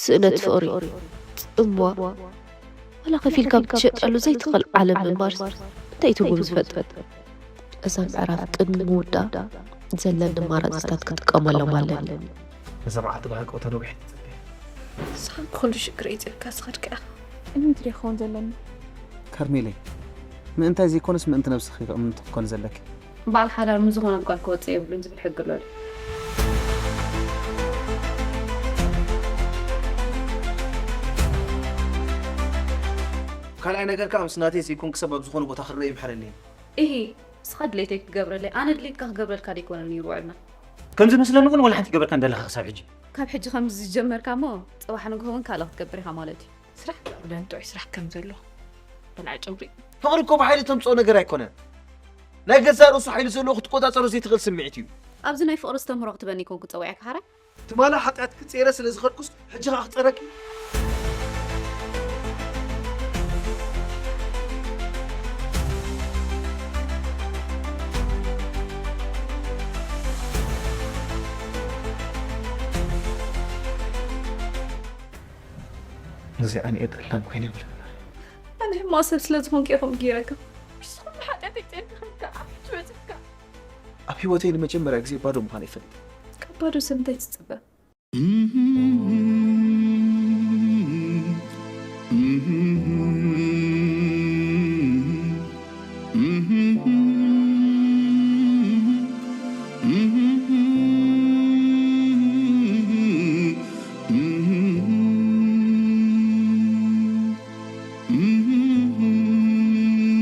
ስእነት ፍቕሪ፣ ጽምዋ፣ ዋላ ከፊልካ ክትሸጠሉ ዘይትኽእል ዓለም ምንባርስ እንታይ እዩ ትርጉም ዝፈጥር? እዛ ምዕራፍ ቅድሚ ምውዳኣ ዘለኒ ኣማራጺታት ክጥቀመሎም ኣለኒ። እዛ መዓልቲ ብሃንቀውታ ነዊሕ ትጽበ። ንስኻ ብኹሉ ሽግር እዩ ዝብካ ዝኸድካ ኢኻ። ንምንታይ ይኸውን ዘለኒ? ከርሜለይ፣ ምእንታይ ዘይኮነስ ምእንቲ ነብስኺ ምእንቲ ክትኮኒ ዘለኪ። በዓል ሓዳር ምስ ዝኾነት ጓል ክወፅእ የብሉን ዝብል ሕጊ ኣሎ ድዩ? ካልኣይ ነገር ከዓ ምስ ናተይ ዘይኮንክ ሰብ ኣብ ዝኾነ ቦታ ክረአ ይምሕረለይ። ኢሂ፣ ንስኻ ድሌተይ ክትገብረለይ ኣነ ድሌትካ ክገብረልካ ደይኮነ ነይሩ ውዕልና። ከም ዝመስለኒ እውን ወላ ሓንቲ ገበርካ እንደለኻ ክሳብ ሕጂ። ካብ ሕጂ ከም ዝጀመርካ እሞ ፅባሕ ንግሆ እውን ካልእ ክትገብር ኢኻ ማለት እዩ። ስራሕ ብለን ጥዑይ ስራሕ ከም ዘሎ በልዓ ጨጉሪ። ፍቕሪ እኮ ብሓይሊ ተምፅኦ ነገር ኣይኮነን። ናይ ገዛእ ርእሱ ሓይሊ ዘለዎ ክትቆፃፀሮ ዘይትኽእል ስምዒት እዩ። ኣብዚ ናይ ፍቕሪ ዝተምህሮ ክትበኒ ይኮንኩ ፀዊዐካ ሓራይ። ትማሊ ሓጢኣት ክፅየረ ስለ ዝኸድኩስ ሕጂ ከዓ ክፀረኪ። እዚ ኣነ ጠላም ኮይነ ይብል። ኣነ ሕማቕ ሰብ ስለ ዝኾንኩ ኢኹም ገይረካ። ንስኹም ንሓጢኣተይ ጸይርካ ከምካ ኣብ ሕጂ በጺሕካ። ኣብ ህይወተይ ንመጀመርያ ግዜ ባዶ ምዃነይ ፈሊጠ። ካብ ባዶ ሰብ እንታይ ትጽበ?